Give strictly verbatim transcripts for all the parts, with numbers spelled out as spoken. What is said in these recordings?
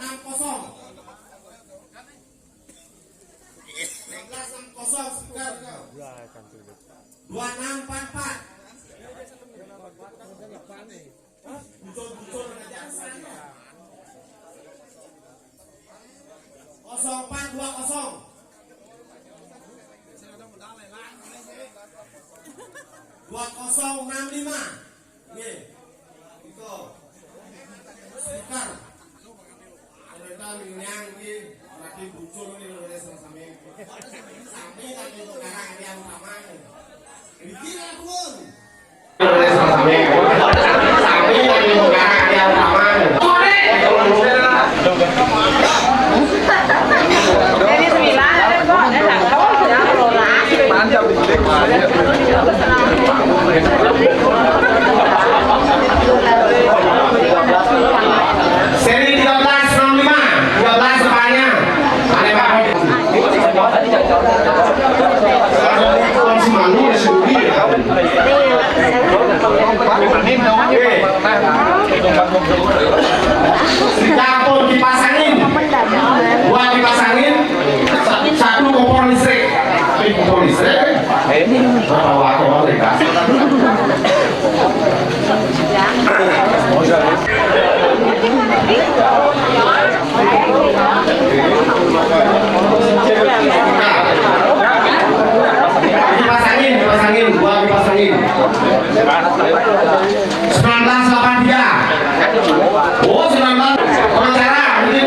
enam kosong. Enam belas enam kosong, speaker. Dua enam empat empat. Bucur-bucur aja sana. Kosong empat dua kosong. Dua kosong enam lima. Nggih. Itu. Sekitar. Ternyata minyak ini lagi bucur nih, oleh sami. Sami lagi sekarang yang sama nih. Bikin lah, Bun. Seri tiga belas enam lima, tiga belas semuanya. Ada Pak. Kalau si Manu ya sendiri ya. Oke. Dapur dipasangin. Buat dipasangin. Sa- Satu kompor listrik. Tapi kompor listrik. Berapa watt kompor listrik? Dipasangin, dipasangin, buat dipasangin. Sembilan belas delapan tiga. Oh, sembilan belas. Pengacara, ini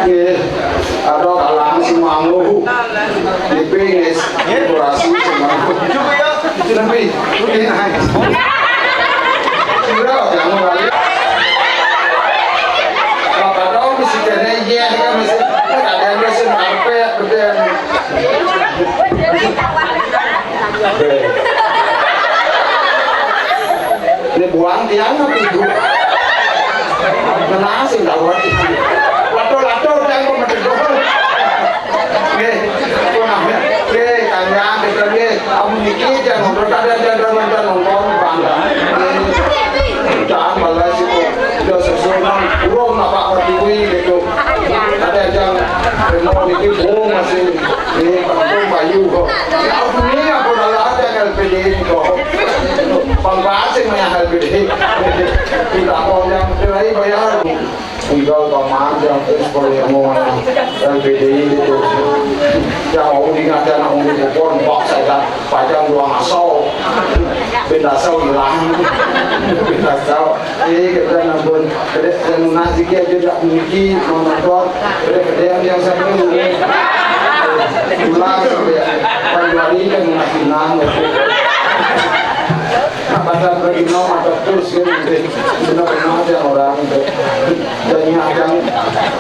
Nggih, ada kalang sing mangu. Nipis, dekorasi sing mangu. Tapi, ini naik. Sudah, jangan balik. Bapak tahu mesti kena iya, ya, mesti. Ada yang mesti karpet, betul. Ini buang tiang apa ibu? Ngenah sing tau ati. Lato-lato tiang kok medhedhol. Nggih, punah. Nggih, kanjang kita nggih. Amun niki jangan ngobrol, ada, ada, ada nonton, nonton, bangga. Nggih. Jangan malah sih, udah sesuai, urung apa ngerti gitu. Ada yang mau niki, oh, masih. Nggih, Pak Bayu kok. Ya, ini apa dalah yang L P D ini kok. Pembahasin yang L P D. Tidak mau yang cerai bayar. Tinggal paman yang terus kalau yang mau L P D itu. Yang mau diingat anak mau dipukul, bak saya pajang dua asal. Benda asal hilang. Benda asal. Eh, kita nampun, kedek yang nasi ke aja tak mungkin menonton, kedek-kedek yang saya ini. Pulang sampai Februari kan nasi nang. Pasal pergi no atau terus kan, benar-benar aja orang itu. Jadi macam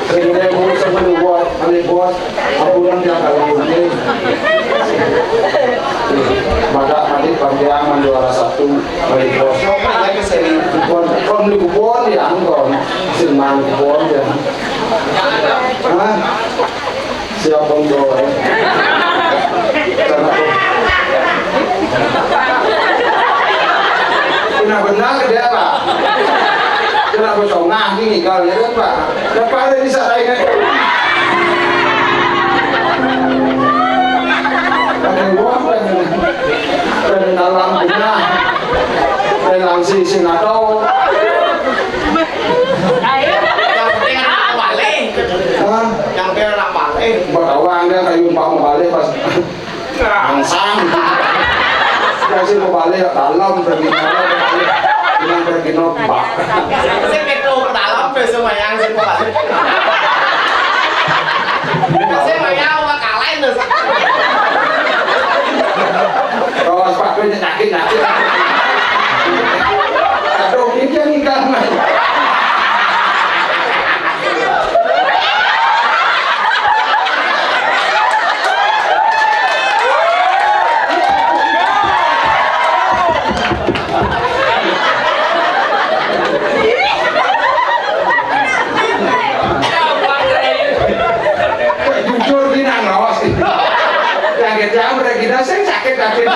sehingga mau sama buat, beli bos, ambulan dia kali ini. Maka tadi panjangan juara satu, beli bos. Kon, kon di kubon ya, kon. Siman kubon ya. Hah? Siapa yang bawa? Kenapa benar dia, Pak? Kenapa songah ini kalau ya, Pak? Kenapa ada di sana ini? Ada yang bawa apa ini? Ada dalam benar. Ada langsung sing atau Yang penting anak balik. Hah? Yang penting anak balik. Buat orang dia kayu umpama balik pas angsang. Kasih mau balik dalam pergi dalam, bilang pergi nombak. Saya ketua dalam besok yang sih balik. Saya mau yang mau kalahin tuh. Kalau sepatunya sakit-sakit. Aduh, ini yang ikan. Jujur, gini, ngawas. Yang kita, mereka kita, saya sakit, sakit.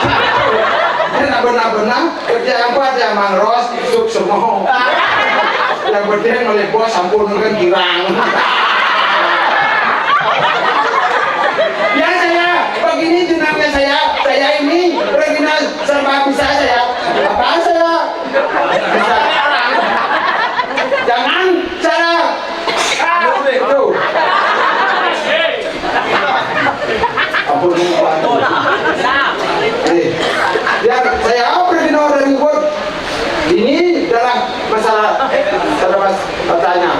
Ini benar-benar. Kerja yang kuat ya, Mang Ros, sukses semua. Yang penting oleh bos sampun kan girang. Ya saya, begini jenangnya saya, saya ini original serba bisa saya. Apa saya? Bisa. Jangan cara itu. Ampun, ampun. Eh, ya, saya apa di nomor dari bos? Ini adalah masalah, saudara mas bertanya.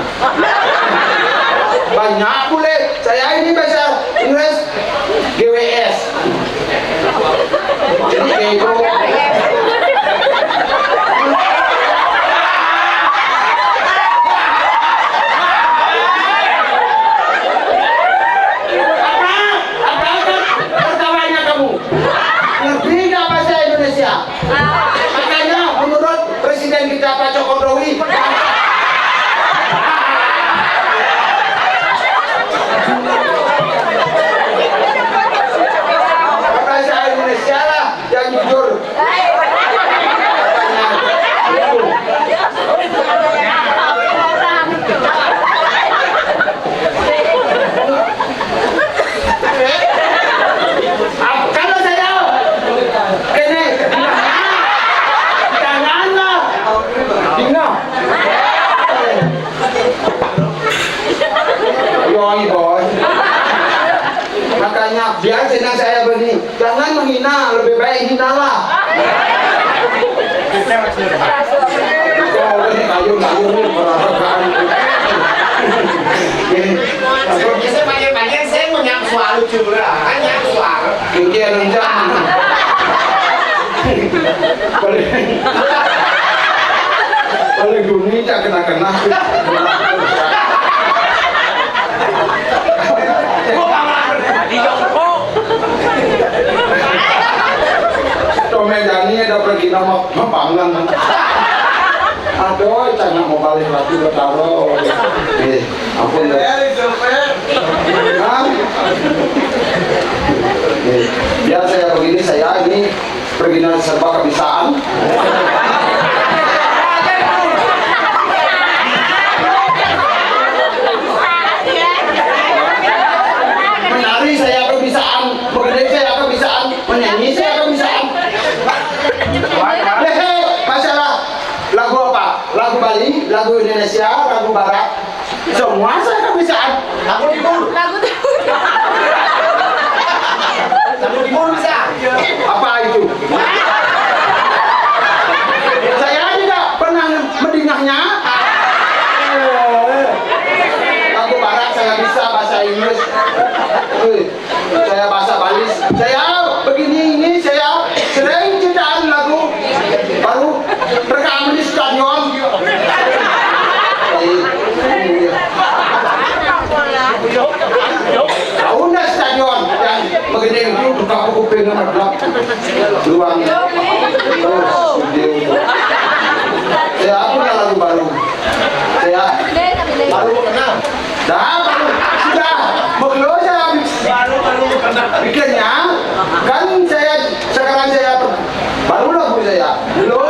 Banyak boleh. Saya ini bahasa Inggris G W S. Jadi kayak itu. Apa? Apa, apa tertawanya kamu? Ngerti nggak bahasa Indonesia? Makanya menurut Presiden kita Pak Jokowi, bahasa Indonesia lah yang jujur. Kalau saya kene, janganlah. Dina. Yoi, boy. Makanya biar senang saya beri. Jangan menghina, lebih baik hinalah. Oh, ini kayu, kayu, ini perasaan. Ini, Biasa panjang-panjang saya mau nyap suara lucu lah, kan nyap suara. Tinggi ada jam. Paling, paling bunyi tak kena-kena. Gua kamar di jongkok. Tommy Jani ada pergi nama mapangan. Aduh, cang mau balik lagi ke taro. Eh, ampun deh. Hah? Eh, biar saya begini, saya ini pergi serba kebisaan. Menari saya kebisaan, begadai saya kebisaan, menyanyi saya kebisaan. Lehe, masalah lagu apa? Lagu Bali, lagu Indonesia, lagu Barat. Semua saya kebisaan. Lagu Timur. Lagu Timur. Lagu Timur bisa. Apa itu? Saya tidak pernah mendengarnya. Lagu Barat saya bisa, bahasa Inggris. Eh, saya bahasa Bali. Saya begini ini, saya sering ciptaan lagu baru, rekam di stadion. Eh, iya. Tahu nggak stadion yang begini itu buka kuping sama gelap? Ruang. Terus, dia. Saya punya lagu baru. Saya baru kenal. Dah, baru. Sudah. Bekerja. Baru, baru kenal. Bikinnya, kan saya, sekarang saya baru lagu saya. Belum.